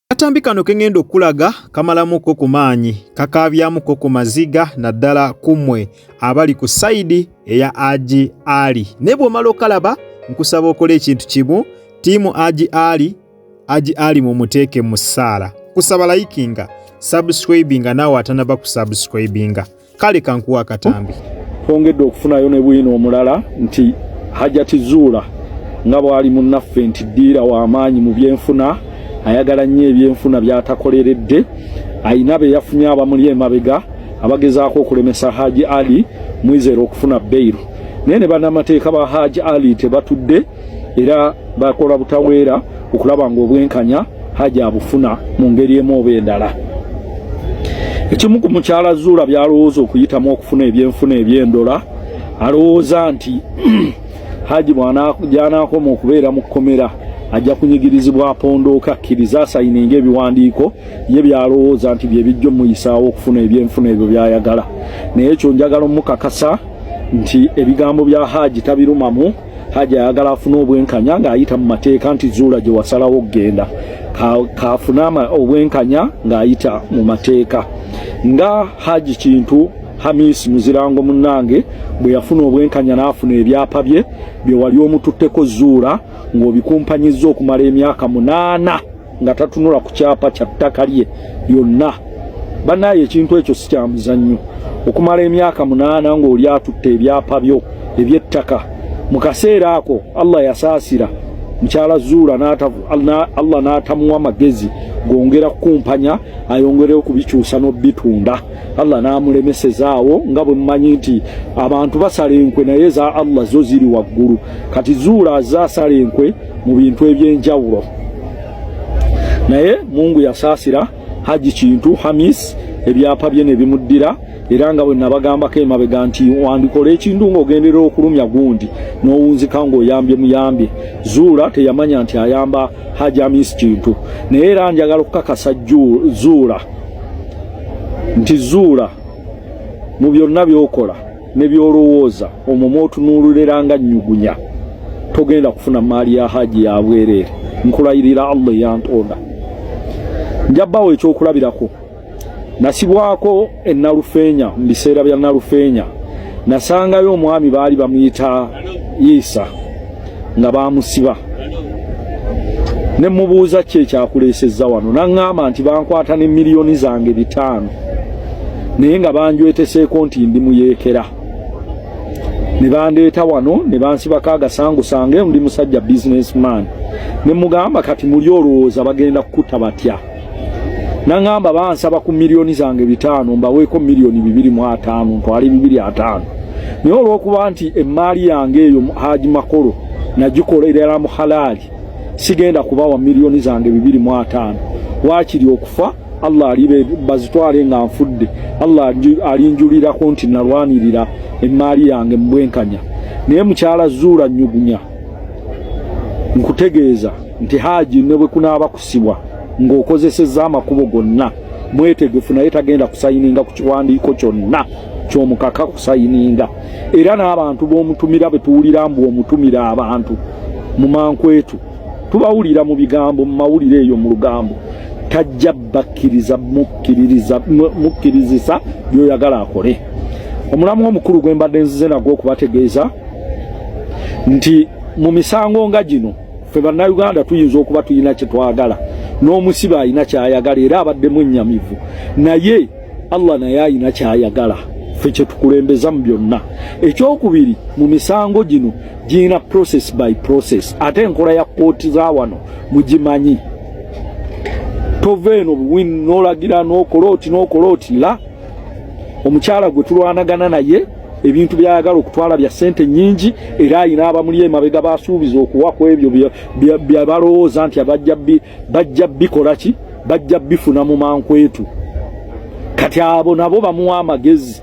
Akatambi kano ke ŋŋenda okukulaga kamalamuko ku maanyi, kakaabyamuko ku maziga naddala ku mmwe abali ku sayidi eya Haji Ali. Naye bw'omala okalaba nkusaba okole ekintu kimu, ttiimu Haji Ali, Haji Ali mumuteeke mu ssaala. Kusaba layikinga, subscribinga naawe atanaba kusubscribinga. Kale kankuwa akatambi. Twongedde okufunayo ne bwino omulala nti Hajati Zuula nga bw'ali munnaffe nti ddiira w'amaanyi mu byenfuna, ayagala nnyo ebyenfuna by'atakoleredde, ayina be yafunye abamuli emabega abagezaako okulemesa Haji Ali Mwizera okufuna beyiro, naye ne bannamateeka ba Haji Ali tebatudde era bakola butaweera okulaba ng'obwenkanya Haji abufuna mu ngeri emu oba endala. Ekimu ku mukyala Zuula by'alowooza okuyitamu okufuna ebyenfuna eby'endola, alowooza nti Haji gy'anaakoma okubeera mu kkomera ajja kunyigirizibwa apondooka akkirize asayininga ebiwandiiko ye by'alowooza nti bye bijja omuyisaawo okufuna ebyenfuna ebyo by'ayagala. Naye ekyo njagala omukakasa nti ebigambo bya Haji tabirumamu. Haji ayagala afune obwenkanya ng'ayita mu mateeka nti Zuula gye wasalawo okugenda kafune obwenkanya ng'ayita mu mateeka, nga Haji Kintu Hamis Muzirango munnange bwe yafuna obwenkanya n'afuna ebyapa bye bye wali omututteko Zuula ng'obikumpanyizza okumala emyaka 8 nga tatunula ku kyapa kya ttaka lye lyonna. Bannaaye ekintu ekyo si kya muzannyo, okumala emyaka 8 ng'oli atutte ebyapa byo eby'ettaka. Mu kaseera ako Allah yasaasira mukyala Zuula, Allah n'atamuwa magezi gongera kukumpanya ayongere okubikyusa n'obitunda. Allah n'amulemesezaawo, nga bwe mmanyi nti abantu basala enkwe naye za Allah zo ziri waggulu. Kati Zuula azze asala enkwe mu bintu eby'enjawulo, naye Mungu yasaasira Haji Kintu Hamis ebyapa bye ne bimuddira. Era nga bwe nabagambako emabega nti wandikola ekintu ng'ogenderera okulumya gundi n'owunzika ng'oyambye muyambye. Zuula teyamanya nti ayamba Haji Hamis Kintu, naye era njagala okukakasa Zuula nti Zuula, mu byonna by'okola ne by'olowooza omwo mw'otunuulira nga nnyugunya, togenda kufuna maali ya Haji ya bwereere. Nkulayirira Allah eyantonda. Njabbawo ekyokulabirako. Nasibwako e Nalufeenya mu biseera bya Nalufeenya, nasangayo omwami baali bamuyita Isa nga bamusiba, ne mubuuza ki ekyakuleesezza wano, naŋŋamba nti bankwata ne miliyoni zange 500 naye nga banjweteseeko nti ndi muyeekera, ne bandeeta wano ne bansibako agasangusange, ndi musajja businessman. Ne mugamba, kati muli olowooza bagenda kukuta batya? Naŋŋamba bansaba ku miliyoni zange 500 mbaweeko miliyoni 250 ntwale 250, naye olw'okuba nti emmaali yange eyo Haji Makolo nagikolerera mu halaali, sigenda kubawa miliyoni zange 250, waakiri okufa Allah alibe bazitwale nga nfudde, Allah alinjulirako nti nalwanirira emmaali yange mu bwenkanya. Naye mukyala Zuula nnyugunya, nkutegeeza nti Haji ne bwe kunaaba kusibwa ng'okozesezza amakubo gonna, mwetegefu, naye tagenda kusayininga ku kiwandiiko kyonna ky'omukaka kusayininga. Era n'abantu b'omutumira be tuwulira mbu omutumira abantu mu mankwetu, tubawulira mu bigambo mu mawulire eyo mu lugambo, tajja bakkiriza mukkirizisa by'oyagala akole. Omulamu omukulu gwe mbadde nzize nagwo okubategeeza nti mu misango nga gino, ffe Bannayuganda tuyinza okuba tulina kye twagala, n'omusibe alina kyayagala era abadde mwennyamivu, naye Allah naye alina kyayagala ffe kye tukulembeza mu byonna. Ekyokubiri, mu misango gino girina process by process, ate enkola ya kooti za wano mugimanyi. Tova eno buwini n'olagira n'okola oti n'okola oti. La omukyala gwe tulwanagana naye ebintu byayagala okutwala bya ssente nnyingi, era ayina abamuli emabega basuubiza okuwa ku ebyo bye balowooza nti bajja bikola ki, bajja bifuna mu mankwetu. Kati abo nabo bamuwa amagezi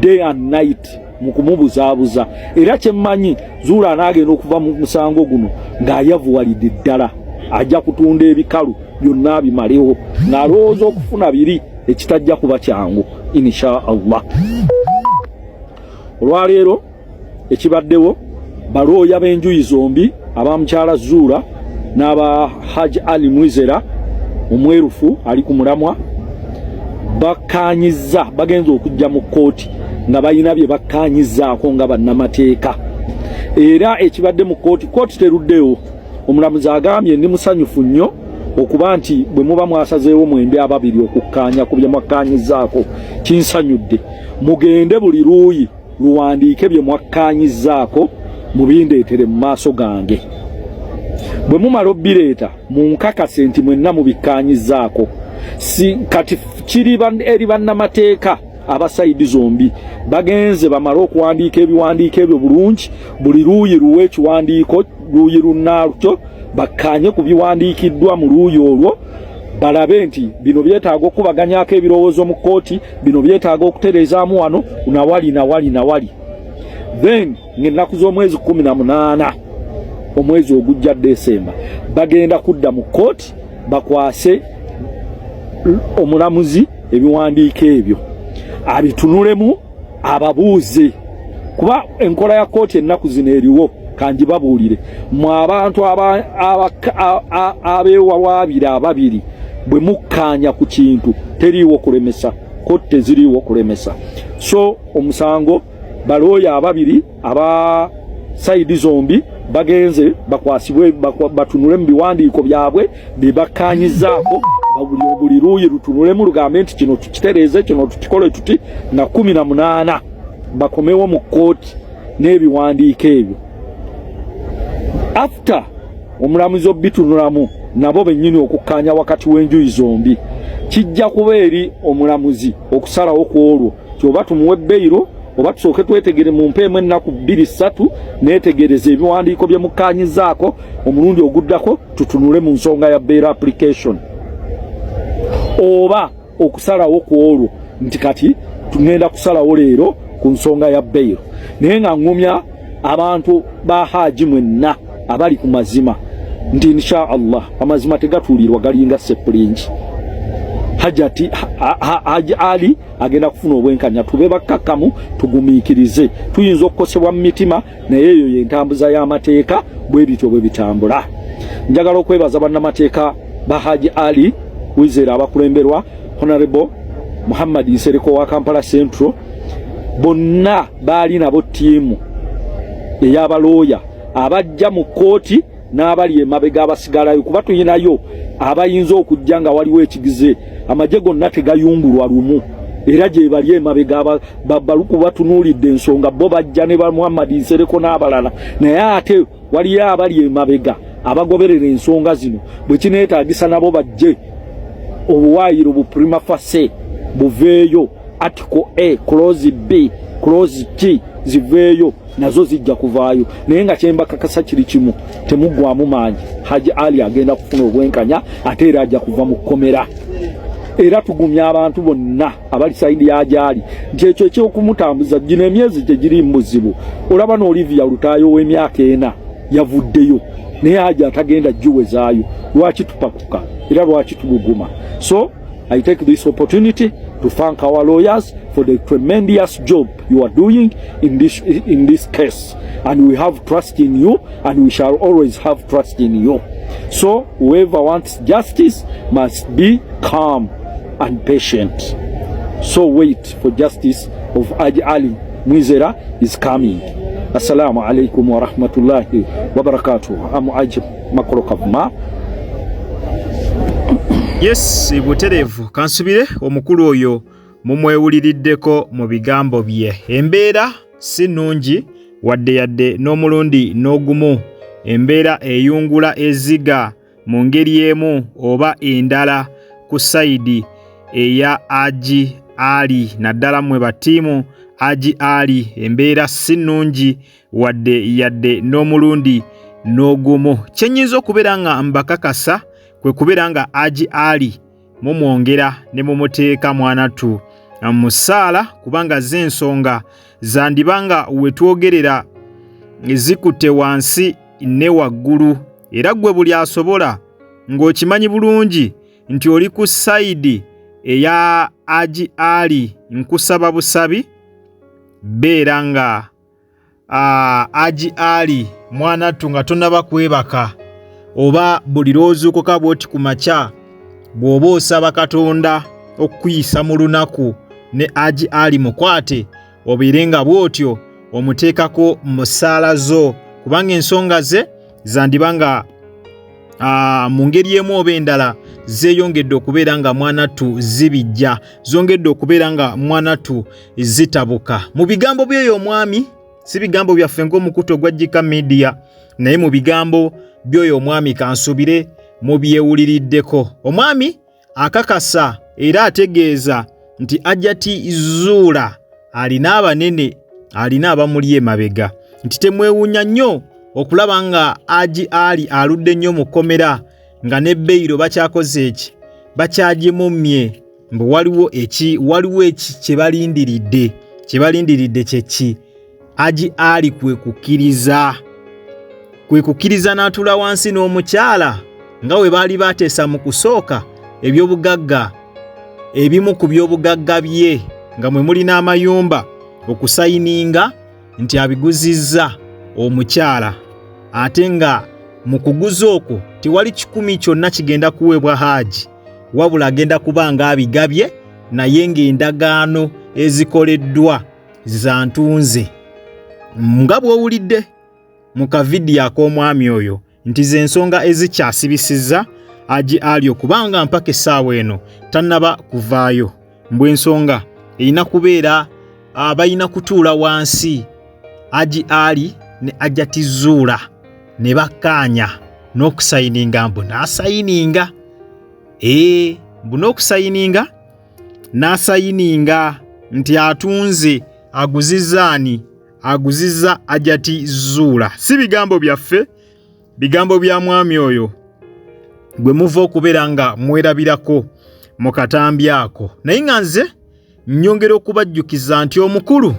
day and night mu kumubuzaabuza. Era kyemmanyi, Zuula anaagenda okuva mu musango guno ng'ayavuwalidde ddala, ajja kutunda ebikalu byonna abimalewo ng'alowooza okufuna biri ekitajja kuba kyangu insha Allah. Olwaleero ekibaddewo, balooya b'enjuyi zombi, aba mukyala Zuula n'aba Haji Ali Mwizera, Omwerufu ali ku mulamwa. Bakkaanyizza, bagenza okujja mu kkooti nga balina bye bakkaanyizzaako nga bannamateeka. Era ekibadde mu kkooti, kkooti teruddewo. Omulamuzi agambye, ndi musanyufu nnyo okuba nti bwe muba mwasazeewo mwembi ababiri okukkaanya ku bye mwakkaanyizzaako, kinsanyudde. Mugende buli luuyi luwandiike bye mwakkaanyizzaako, mubindeetere mu maaso gange. Bwe mumala obbireeta, munkakase nti mwenna mubikkaanyizzaako. Si kati kiri eri bannamateeka aba side zombi, bagenze bamale okuwandiika ebiwandiiko ebyo bulungi. Buli luuyi luwa ekiwandiiko luuyi lunnaalukyo, bakkaanye ku biwandiikiddwa mu luuyi olwo, balabe nti bino byetaaga okubaganyako ebirowoozo mu kkooti, bino byetaaga okutereezaamu wano nawali nawali nawali. Then ng'ennaku z'omwezi 18 omwezi ogujja Desemba, bagenda kudda mu kkooti bakwase omulamuzi ebiwandiiko ebyo abitunulemu, ababuuze. Kuba enkola ya kkooti ennaku zino eriwo, kanjibabuulire mwe abantu abeewawaabira ababiri, bwe mukkaanya ku kintu teriiwo kulemesa, kooti teziriiwo kulemesa. So omusango, balooya ababiri aba side zombi bagenze bakwasibwe, batunule mu biwandiiko byabwe bye bakkaanyizaako. Buli luuyi lutunulemu lugambe nti kino tukitereeze, kino tukikole tuti, nga 18 bakomewo mu kkooti n'ebiwandiiko ebyo. After omulamuzi obitunulamu, nabo bennyini okukkaanya wakati w'enjuyi zombi, kijja kuba eri omulamuzi okusalawo ku olwo ti oba tumuwe bail oba tusooke twetegere, mu mpeemu ennaku 2 3 neetegereza ebiwandiiko bye mukkaanyizaako, omulundi oguddako tutunule mu nsonga ya bail application, oba okusalawo ku olwo nti kati tugenda kusalawo leero ku nsonga ya bail. Naye nga ŋŋumya abantu ba Haaji mwenna abali ku mazima nti insha Allah amazima tegatuulirwa, galinga seppulingi. Hajati Haji Ali agenda kufuna obwenkanya. Tube bakkakkamu, tugumiikirize. Tuyinza okukosebwa mu mitima, naye eyo yentambuza y'amateeka, bwe bityo bwe bitambula. Njagala okwebaza bannamateeka ba Haji Ali Wizera abakulemberwa Honorable Muhammad Nsereko wa Kampala Central. Bonna baali nabo ttiimu ey'abalooya abajja mu kkooti n'abali emabega abasigalayo, kuba tuyinayo abayinza okujja nga waliwo ekigize. Amagye gonna tegayungulwa lumu, era gye bali emabega baluku batunuulidde ensonga. Bo bajja ne ba Muhammad Nsereko n'abalala, naye ate waliyo abali emabega abagoberera ensonga zino. Bwe kineetaagisa nabo bajje, obuwaayiro bu prima facie buveeyo, article A, clause B, clause T ziveeyo, nazo zijja kuvaayo. Naye nga kyembakakasa kiri kimu, temuggwamu maanyi. Haji Ali agenda kufuna obwenkanya, ate era ajja kuva mu kkomera. Era tugumya abantu bonna abali side ya gyali nti ekyo ekyokumutambuza gino emyezi tegiri mu buzibu. Olaba ne Olivia Lutaayo w'emyaka 4 yavuddeyo, naye Haji atagenda giwezaayo. Lwaki tupakuka era lwaki tubuguma? So I take this opportunity to thank our lawyers for the tremendous job you are doing in this case, and we have trust in you and we shall always have trust in you. So whoever wants justice must be calm and patient. So wait for justice of Haji Ali Mwizera is coming. Assalamu alaikum wa rahmatullahi wa barakatuh. Am Haji Makolo Kavuma. Yes, butereevu. Kansubire omukulu oyo mumwewuliriddeko mu bigambo bye. Embeera si nnungi wadde yadde n'omulundi n'ogumu. Embeera eyungula eziga mu ngeri emu oba endala ku side eya Haji Ali, naddala mmwe battiimu Haji Ali. Embeera si nnungi wadde yadde n'omulundi n'ogumu. Kye nnyinza okubeera nga mbakakasa kwe kubeera nga Haji Ali mumwongera ne mumuteeka mwanattu mu ssaala, kubanga z'ensonga zandiba nga wetwogerera zikutte wansi ne waggulu. Era ggwe buli asobola ng'okimanyi bulungi nti oli ku side eya Haji Ali, nkusaba busabi, beera nga Haji Ali mwanattu nga tonaba kwebaka, oba buli lw'ozuukuka bw'oti ku makya, Bw'oba osaba Katonda okukuyisa mu lunaku ne Haji Ali mukwate, obeere nga bw'otyo omuteekako mu ssaala zo, kubanga ensonga ze zandiba nga mu ngeri emu oba endala zeeyongedde okubeera nga mwanattu zibijja, zongedde okubeera nga mwanattu zitabuka. Mu bigambo by'oyo omwami, si bigambo byaffe ng'omukutu ogwa Jika Media, naye mu bigambo by'oyo omwami kansubire mubyewuliriddeko. Omwami akakasa era ategeeza nti Hajati Zuula alina abanene, alina abamuli emabega, nti temwewuunya nnyo okulaba nga Haji Ali aludde nnyo mu kkomera nga ne beyiro bakyakoze eki, bakyagimummye, mbu waliwo eki, waliwo eki kye balindiridde. Kye balindiridde kye ki? Haji Ali kwe kukkiriza, kwe kukkiriza n'atuula wansi n'omukyala nga we baali bateesa mu kusooka eby'obugagga, ebimu ku by'obugagga bye nga mwe muli n'amayumba, okusayininga nti abiguzizza omukyala, ate nga mu kuguza okwo tewali kikumi kyonna kigenda kuweebwa Haji, wabula agenda kuba ng'abigabye, naye ng'endagaano ezikoleddwa za ntunze. Nga bw'owulidde mu kavidiyo ak'omwami oyo nti ze nsonga ezikyasibisizza Haji Ali okubanga mpaka essaawa eno tannaba kuvaayo, mbu ensonga erina kubeera balina kutuula wansi Haji Ali ne Hajati Zuula ne bakkaanya n'okusayininga, mbu n'asayininga, mbu n'okusayininga n'asayininga nti atunze, aguzizza ani? Aguzizza Hajati Zuula. Si bigambo byaffe, bigambo bya mwami oyo gwe muva okubeera nga mwerabirako mu katambi ako. Naye nga nze nnyongera okubajjukiza nti omukulu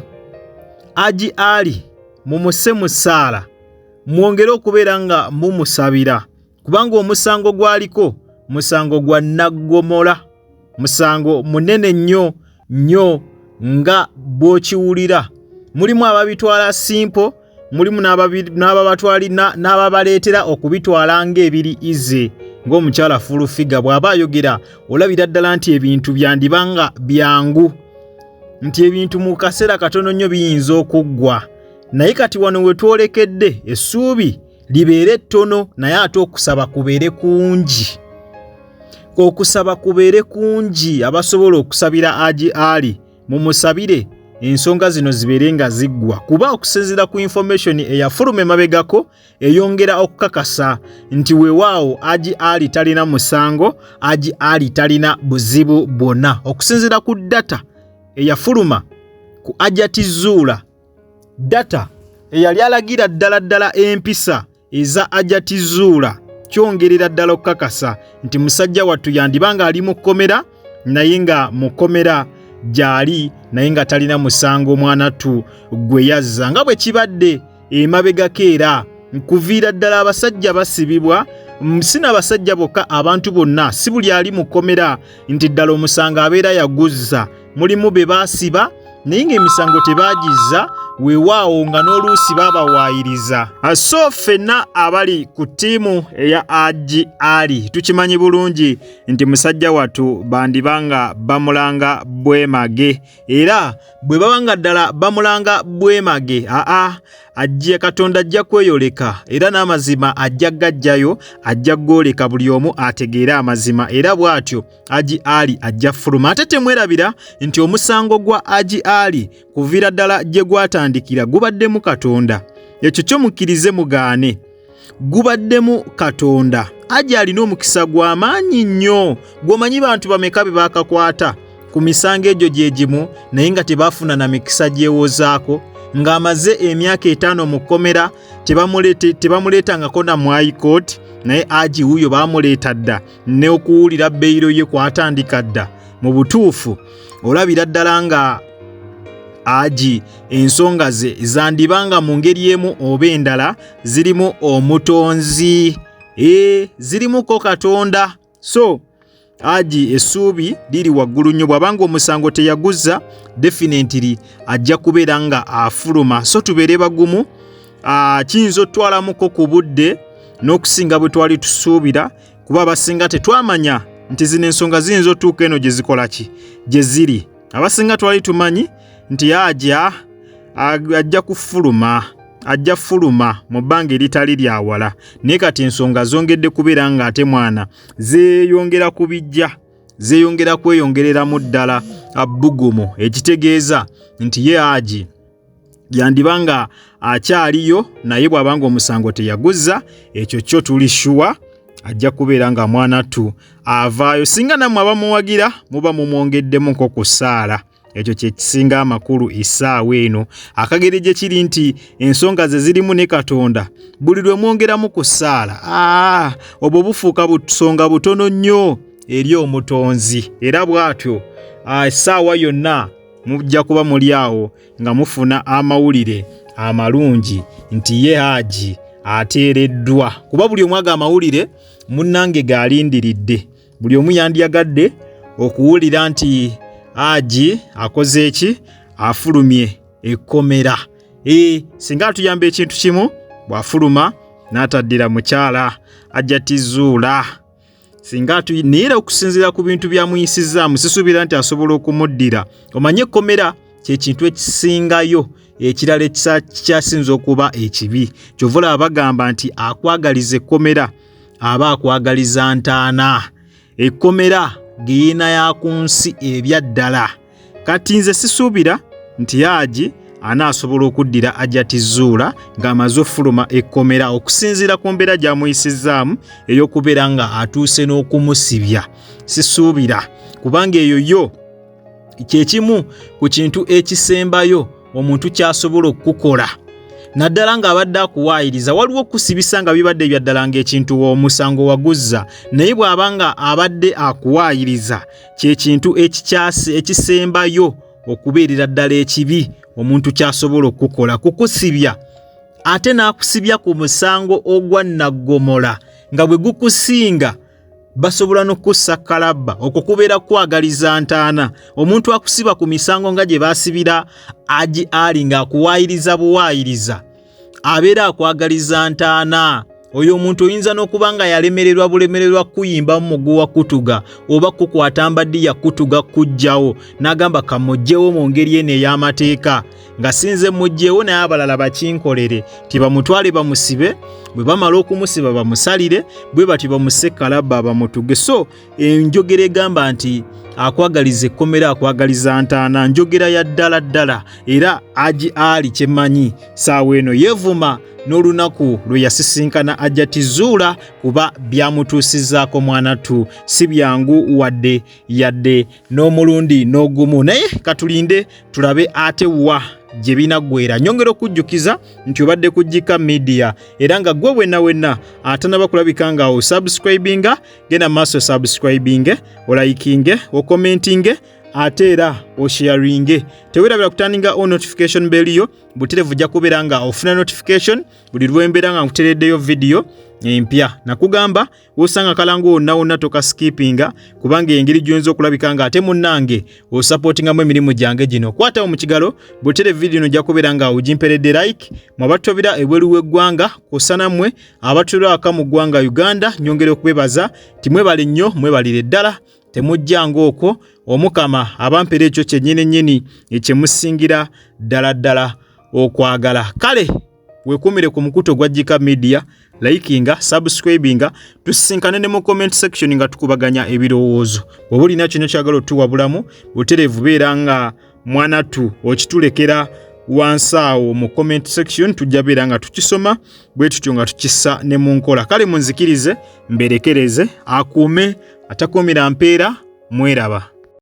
Haji Ali mumuse mu ssaala, mwongere okubeera nga mumusabira, kubanga omusango gwaliko musango gwa naggomola, musango munene nnyo nnyo nga bw'okiwulira. Mulimu ababitwala simple, mulimu n'ababaleetera okubitwala ng'ebiri easy, ng'omukyala Full Figure bw'aba ayogera olabira ddala nti ebintu byandiba nga byangu, nti ebintu mu kaseera katono nnyo biyinza okuggwa. Naye kati wano we twolekedde essuubi libeere ttono, naye ate okusaba kubeere kungi, okusaba kubeere kungi. Abasobola okusabira Haji Ali mumusabire ensonga zino zibeere nga ziggwa, kuba okusinziira ku information eyafuluma emabegako eyongera okukakasa nti weewaawo Haji Ali talina musango, Haji Ali talina buzibu bwonna. Okusinziira ku data eyafuluma ku Hajati Zuula, data eyali alagira ddala ddala empisa eza Hajati Zuula, kyongerera ddala okukakasa nti musajja wattu yandiba ng'ali mu kkomera, naye nga mu kkomera gy'ali, naye nga talina musango mwanattu gwe yazza, nga bwe kibadde emabegako. Era nkuviira ddala abasajja basibibwa, si n'abasajja bokka, abantu bonna, si buli ali mu kkomera nti ddala omusango abeera yaguzza. Mulimu be baasiba naye ng'emisango tebaagizza, weewaawo nga n'oluusi baabawaayiriza. So ffenna abali ku ttiimu eya Haji Ali tukimanyi bulungi nti musajja wattu bandiba nga bamulanga bwemage, era bwe baba nga ddala bamulanga bwemage, aa ajja Katonda ajja kweyoleka, era n'amazima ajja gajjayo, ajja gooleka buli omu ategeere amazima, era bw'atyo Haji Ali ajja fuluma. Ate temwerabira nti omusango gwa Haji Ali kuviira ddala gye gwatandikira gubaddemu Katonda. Ekyo kyo mukkirize mugaane, gubaddemu Katonda. Haji alina omukisa gwa maanyi nnyo. Gw'omanyi bantu bameka be baakakwata ku misango egyo gye gimu, naye nga tebaafuna na mikisa gyewozaako, ng'amaze emyaka 5 mu kkomera, tebamuleetangako na mu high court, naye Haji wuuyo baamuleeta dda, n'okuwulira beyiro ye kwatandika dda. Mu butuufu olabira ddala nga Haji ensonga ze zandibanga mu ngeri emu oba endala zirimu omutonzi, zirimuko Katonda. So Haji essuubi liri waggulu nnyo, bw'abanga omusango teyaguzza definitely ajja kubeera nga afuluma. So tubeere bagumu, kiyinza otwalamuko ku budde n'okusinga bwe twali tusuubira, kuba abasinga tetwamanya nti zino ensonga ziyinza otuuka eno gye zikola ki gye ziri. Abasinga twali tumanyi nti aja ajja kufuluma, ajja fuluma mu bbanga eritali lya wala, naye kati ensonga zongedde kubeera nga ate mwana zeeyongera kubijja, zeeyongera kweyongereramu ddala bbugumu, ekitegeeza nti ye Haji yandiba nga akyaliyo, naye bw'aba nga omusango teyaguzza, ekyo kyo tuli shuwa ajja kubeera nga mwanattu avaayo. Singa nammwe abamuwagira muba mumwongeddemuko ku ssaala, ekyo kye kisinga amakulu essaawa eno. Akageri gye kiri nti ensonga ze zirimu ne Katonda, buli lwe mwongeramu ku ssaala, obwo bufuuka busonga butono nnyo eri Omutonzi. Era bw'atyo essaawa yonna mujja kuba muli awo nga mufuna amawulire amalungi nti ye Haji ateereddwa, kuba buli omu ago amawulire munnange g'alindiridde. Buli omu yandiyagadde okuwulira nti Haji akoze eki, afulumye ekkomera. Singa atuyamba ekintu kimu, bw'afuluma n'ataddira mukyala Hajati Zuula, singa naye era okusinziira ku bintu byamuyisizaamu sisuubira nti asobola okumuddira. Omanye ekkomera kye kintu ekisingayo ekirala ekikyasinza okuba ekibi. Kyova olaba bagamba nti akwagaliza ekkomera aba akwagaliza ntaana. Ekkomera geyeena ya ku nsi ebyaddala. Kati nze sisuubira nti Haji anaasobola okuddira Hajati Zuula ng'amaze ofuluma ekkomera, okusinziira ku mbeera gy'amuyisizzaamu ey'okubeera nga atuuse n'okumusibya. Sisuubira, kubanga eyo yo kyekimu ku kintu ekisembayo omuntu ky'asobola okukukola, naddala ng'abadde akuwaayiriza. Waliwo okusibisa nga bibadde bya ddala ng'ekintu omusango waguzza, naye bw'aba nga abadde akuwaayiriza, kyekintu ekisembayo okubeerera ddala ekibi omuntu ky'asobola okukukola, kukusibya, ate n'akusibya ku musango ogwa naggomola nga bwe gukusinga basobola n'okukussa kalabba. Okwo kubeera kwagaliza ntaana. Omuntu akusiba ku misango nga gye baasibira Haji Ali ng'akuwaayiriza buwaayiriza, abeera akwagaliza ntaana. Oyo omuntu oyinza n'okuba nga yalemererwa bulemererwa kuyimbamu muguwa kutuga oba kukwata mbaddi ya kutuga kujjawo, n'agamba kamuggyewo mu ngeri eno ey'amateeka, nga sinze muggyewo naye abalala bakinkolere, tibamutwale bamusibe, bwe bamala okumusiba bamusalire, bwe batyo bamusse kalabba bamutuge. So enjogera egamba nti akwagaliza ekkomera akwagaliza ntaana, njogera ya ddala ddala. Era Haji Ali kyemmanyi saawa eno yeevuma n'olunaku lwe yasisinkana Hajati Zuula, kuba byamutuusizzaako mwanattu si byangu wadde yadde n'omulundi n'ogumu. Naye katulinde tulabe ate wa gye binaggwera. Nyongera okujjukiza nti obadde ku Gika Media, era nga gwe wenna wenna atanaba kulabika nga osubscribinga, genda maaso subscribinge, olikinge, okommentinge, ate era osharinge. Tewerabira kuturninga on notification bell yo buterevu, ojja kubeera nga ofuna notification buli lwembeera nga nkutereddeyo vidiyo empya. Nakugamba wosanga kalango wonna wonna tokaskipinga, kubanga engeri gy'oyinza okulabika nga ate munnange osupportingamu emirimu gyange gino. Kwatawo mu kigalo butere vidiyo eno, ojja kubeera nga ogimperedde like. Mwabatobera ebweru w'eggwanga kwossa nammwe abatulira waka mu ggwanga Uganda, nyongera okubebaza timwebale nnyo, mwebalire ddala, temujjanga okwo. Omukama abampera ekyo kyennyini nnyini ekyemusingira ddala ddala okwagala. Kale weekuumire ku mukutu ogwa Gika Media, likinga, subscribinga, tusisinkane ne mu comment section nga tukubaganya ebirowoozo. Bw'oba olina kino kyagala otuwabulamu butereevu, beera nga mwanattu okitulekera wansi awo mu comment section, tujja beera nga tukisoma bwe tutyo nga tukissa ne mu nkola. Kale munzikirize mberekereze, akuume atakuumira mpeera, mweraba.